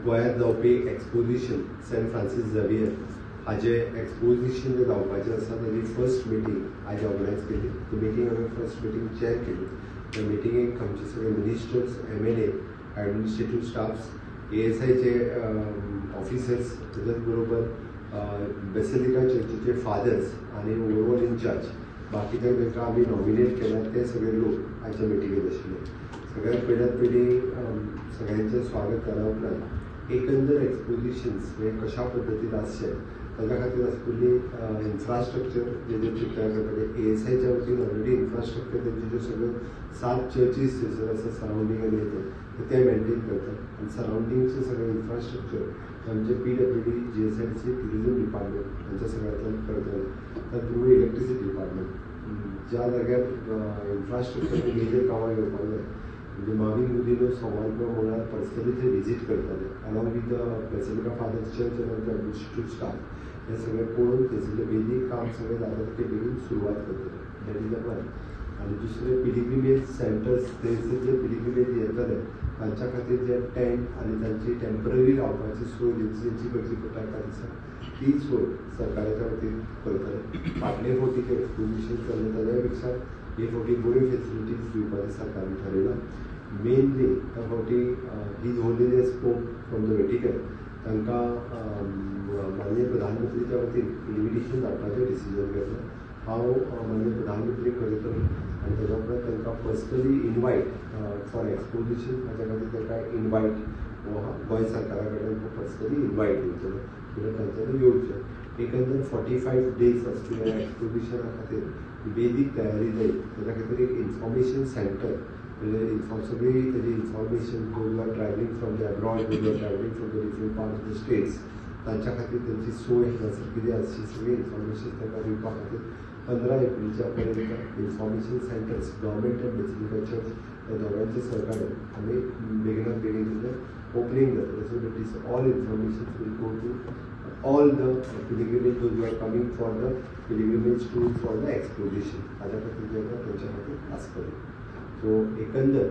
गोंयांत जावपी exposition Saint Francis Xavier हाजे एक्सपोजिशन जें जावपाचें आसा ताजी फर्स्ट मिटींग आयज ऑर्गनायज केली. ती मिटींग हांवें फर्स्ट मिटींग चेअर केली. त्या मिटिंगेक आमचे सगळे ministers, MLA, administrative staffs, एएसआयचे officers, त्याच्याच बरोबर बेसिलिका चर्चीचे फादर्स आनी ओवरऑल इनचार्ज बाकीच्या तांकां आमी नॉमिनेट केल्या ते सगळे लोक आयच्या मिटिंगेत आशिल्ले. सगळ्यात पयल्यात पयलीं सगळ्यांचें स्वागत जाल्या उपरांत एकंदर एक्सपोजिशन्स हे कशा पद्दतीन आसचे ताच्या खातीर आसपल्ली इन्फ्रास्ट्रक्चर जेजेर तयार करपाचें. एएसआयच्या वतीन ऑलरेडी इन्फ्रास्ट्रक्चर तेंचे ज्यो सगळ्यो 7 चर्चीस थंयसर आसा सरावंडींग आनी हें ते मेनटेन करतात आनी सरावंडींगचें सगळें इन्फ्रास्ट्रक्चर आमचे PWD, GSIDC, tourism department हांच्या सगळ्यांतल्यान करतले. त्याच बरोबर इलेक्ट्रिसिटी डिपार्टमेंट ज्या जाग्यार इन्फ्रास्ट्रक्चर मेजर कामां घेवपाक जाय म्हणजे माविन गुदिन्हो सोमार किंवा मंगळार पर्सनली थंय विजीट करताले along with the basilica fathers church आनी आमचे एडमिनिस्ट्रेटीव स्टाफ हे सगळें पळोवन थंयसरलें बेजीक काम सगळें जाता ते बेगीन सुरवात करतले. That is the one. आनी दुसरें पिलिग्रिमेज सेंटर्स थंयसर जे पिलिग्रिमेज येतले तांच्या खातीर जे टेंट आनी तांची टेंपररी रावपाची सोय जेंची करची पडटा एका दिसा ती सोय सरकाराच्या वतीन करतले. फाटले फावटी जें एक्सपोजिशन चल्लें ताज्या पेक्षा हे फावटी बऱ्यो फेसिलिटीज दिवपाचें सरकारान ठरयलां. मेनली ह्या फावटी his holiness pope from the Vatican तांकां माननीय प्रधानमंत्रीच्या वतीन इन्विटेशन धाडपाचें डिसिजन घेतलें. हांव माननीय प्रधानमंत्री करतलो आनी ताच्या उपरांत तांकां पर्सनली इनवायट फॉर एक्सपोजिशन हाच्या खातीर तांकां इनवायट गोंय सरकारा कडल्यान पर्सनली इनवायट दिवचलो कित्याक तांच्यांनी येवचें. एकंदर 45 डेज आसपी ह्या एक्सपोजिशना खातीर बेजीक तयारी जाय ताच्या खातीर एक इन्फॉर्मेशन सेंटर म्हणजे सगळी ताजी information those are travelling from the abroad, those are travelling from the different part of the states तांच्या खातीर तेंची सोय हांगासर कितें आसची सगळी इन्फॉर्मेशन तांकां दिवपा खातीर 15 एप्रिलच्या पर्यंत information centres government and basilica church ह्या दोगांचे सहकार्यान आमी बेगिनात बेगीन तेजें ओपनींग जातलें. So that is all information will go to all the pilgrimage those who are coming for the pilgrimage tour for the exposition हाज्या खातीर जें आसा तेंच्या खातीर आसतलें. सो एकंदर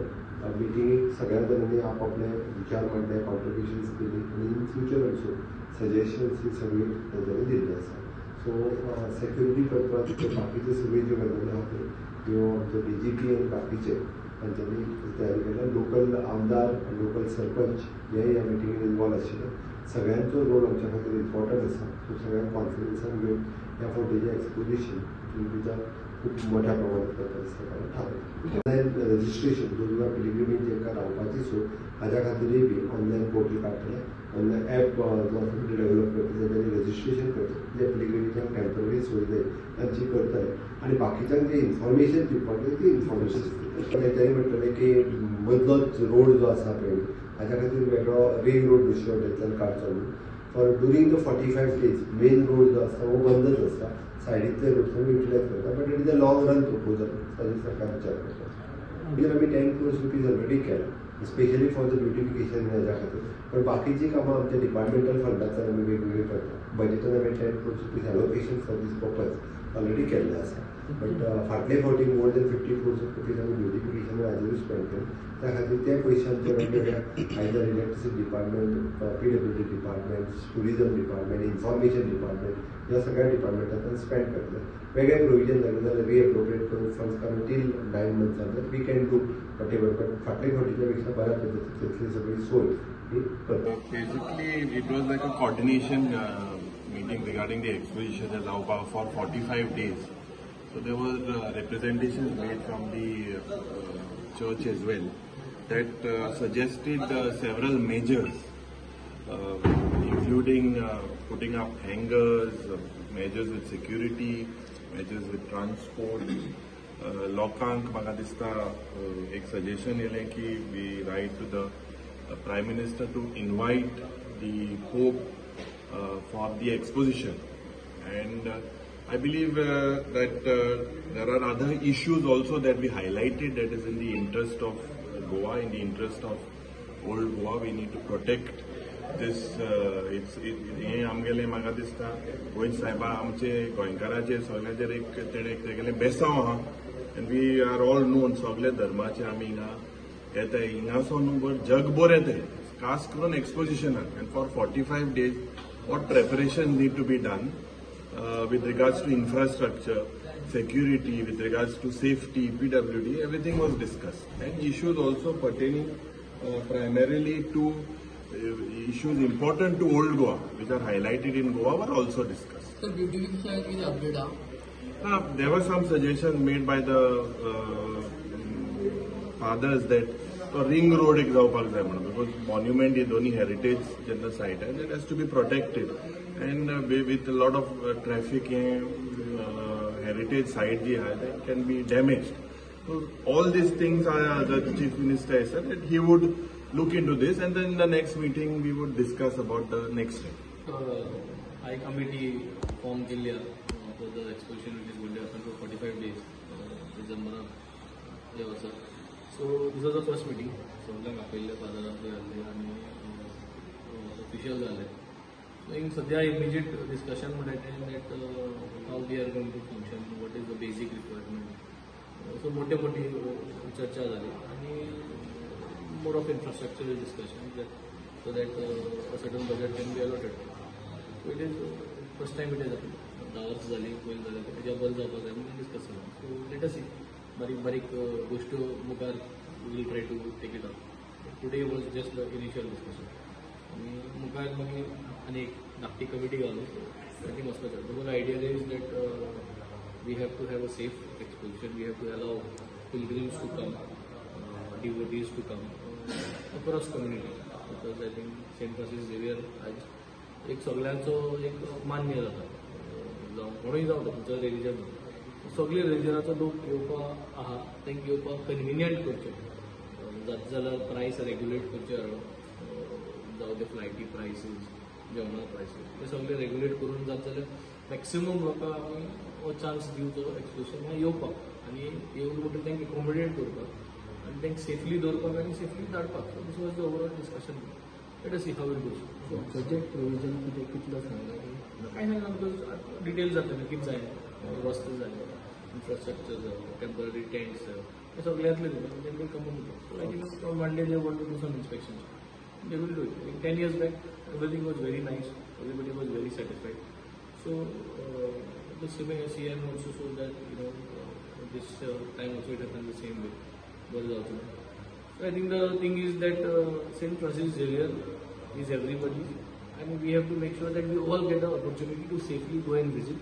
मिटिंगेक सगळ्या जाणांनी आपआपले विचार मांडले, कॉन्ट्रिब्युशन्स केली आनी इन फ्युचर ऑल्सो सजेशन्स ही सगळी तांच्यांनी दिल्ली आसा. सो सेक्युरिटी पर्पज बाकीच्यो सगळ्यो ज्यो गजाली आहा त्यो आमचे डीजीपी आनी बाकीचे तांच्यांनी तयारी केल्या. लोकल आमदार, लोकल सरपंच हे ह्या मिटिंगेन इनवॉल्व आशिल्ले. सगळ्यांचो रोल आमच्या खातीर इम्पॉर्टंट आसा. सो सगळ्यांक कॉन्फिडन्सान घेवन ह्या फावटीचें एक्सपोजिशन खूब मोठ्या प्रमाणात करपाचें सरकारान थारायलां. Online registration those are pilgrimage जेंकां रावपाची सोय हाज्या खातीरय बी ऑनलायन पोर्टल काडटले. ऑनलायन एप जो आसा तो डेव्हलप करतले, तेंच्यांनी रजिस्ट्रेशन करचें. जे पिलिग्रिमेजांक टेंपररी सोय जाय तांची करतले आनी बाकीच्यांक जें इन्फॉर्मेशन दिवपाक जाय ती इन्फॉर्मेशन दितले. तेंच्यांनी म्हणटलें की मदलोच रोड जो आसा पळय हाज्या खातीर वेगळो रिंग रोड दुसऱ्या वटेंतल्यान काडचो न्हू. For during the 45 days main road जो आसता हो बंदच आसता, सायडींतले रोड्स आमी युटिलायज करता. But it is a long run proposal ताजेर सरकार विचार करता. मागीर आमी 10 क्रोर्स रुपीज ऑलरेडी केला स्पेशली फॉर the beautification हाज्या खातीर. पण बाकीचीं कामां आमच्या डिपार्टमेंटल फंडांतल्यान आमी वेगवेगळी करता. बजेटान आमी 10 crores rupees allocation for this purpose already केल्लें आसा. बट फाटले फावटी मोर देन 50 क्रोर्स रुपीज आमी ब्युटिफिकेशन हाजेरूय स्पेंड केले. त्या खातीर ते पयशे आमचे वेगवेगळ्या either electricity department, PWD department, tourism department, information department ह्या सगळ्या डिपार्टमेंटांतल्यान स्पेंड करतले. वेगळे प्रोविजन जालें जाल्यार रिएप्रोप्रिएट करून फंड्स काडून टील 9 मंथ्स आसल्यार we can do whatever. But फाटले फावटीच्या पेक्षा बऱ्या पद्दतीन तितली सगळी सोय ही करता. Basically it was like a coordination meeting regarding the exposition जावपाक for 45 days. So there were representations made from the church as well that suggested several measures, including putting up hangars, measures with security, measures with transport. लोकांक म्हाका दिसता एक suggestion येयलें की we write to the Prime Minister to invite the Pope for the exposition. And I believe that there are other issues also that we highlighted that is in the interest of Goa, in the interest of old Goa. We need to protect this. हें आमगेलें म्हाका दिसता गोंय सायबा आमचे गोंयकाराचेर सगळ्यांचेर एक तेणें तेगेलें बेसांव आहा and we are all known. सगळे धर्माचे आमी हिंगा येताय, हिंगासो न्हू बट जगभर येताय. खास करून एक्सपोजिशनाक, and for 45 days what preparation need to be done with regards to infrastructure, security, with regards to safety, PWD, everything was discussed. And issues also pertaining primarily to issues important to Old Goa, which are highlighted in Goa, were also discussed. Sir, beautification कितें update आहा? Now, there were some suggestions made by the fathers that तो ring road एक जावपाक जाय म्हणून, because monument ही दोन्ही heritage जेन्ना site आहे, that has to be protected, and with lot of traffic hey heritage site जी आहा, that can be damaged. So all these things are, the Chief Minister said that he would look into this and then in the next meeting we would discuss about the next step. High committee form केल्ली आहा for the exposition which is going to happen for 45 days डिसेंबराक हे वर्सा. So this was the first meeting. सगल्यांक आपयल्ले, फादराक जाल्ले आनी ऑफिशियल जाले. सो हिंग सद्या इमिजिएट डिस्कशन म्हणटा तें that how we are going to function, what is the basic requirement. So मोठे मोठी चर्चा जाली आनी more of infrastructural discussion that so that a certain budget can be allotted. So it is first time it is happen. 10 वर्सां जालीं पयलीं जालें, तेज्या बरें जावपाक जाय म्हणून डिस्कस जालां. सो let us सी, बारीक बारीक गोश्ट्यो मुखार we'll try to take it up. Today was just the initial discussion. आनी मुखार मागीर आनी एक धाकटी कमिटी घालून थिंग वचपाचें. The whole idea is that we have to have a safe exposition, we have to allow pilgrims to come, devotees to come across community, because I think Saint Francis Xavier आयज एक सगळ्यांचो एक मान्य जाता, जावं कोणूय जावं, खंयचो रिलीजन, सगळे रिलिजनाचो लोक येवपाक आहा, तांकां येवपाक कन्विनियंट करचें जाता जाल्यार प्रायस रेग्युलेट करचें जालो, जावं ते फ्लायटी प्रायसीस, जेवणा प्रायसीस, ते सगळे रेग्युलेट करून जाता जाल्यार मॅक्सिमम लोकांक आमी हो चान्स दिवचो एक्सपोजिशनाक येवपाक आनी येवन म्हणटकीर तांकां एकोमोडेट करपाक आनी तांकां सेफली दवरपाक आनी सेफली धाडपाक. So this was the overall discussion. Let us see how it goes. Budget provision कितें कितलो सांगला? कांय सांगना, because detail जातलें, कितें जाय, वस्तू जाय, इन्फ्रास्ट्रक्चर जाय, टेम्पररी टेंट्स जाय, हे सगळें जातलें. Then will come up. So I think from one day they want to do some inspection, they will do it. 10 years back everything was very nice, everybody was very satisfied. So the CM also, so that you know this time also it happens the same way. बरें जावचें. So I think the thing is that Saint Francis Xavier is everybody's, and we have to make sure that we all get the opportunity to safely go and visit.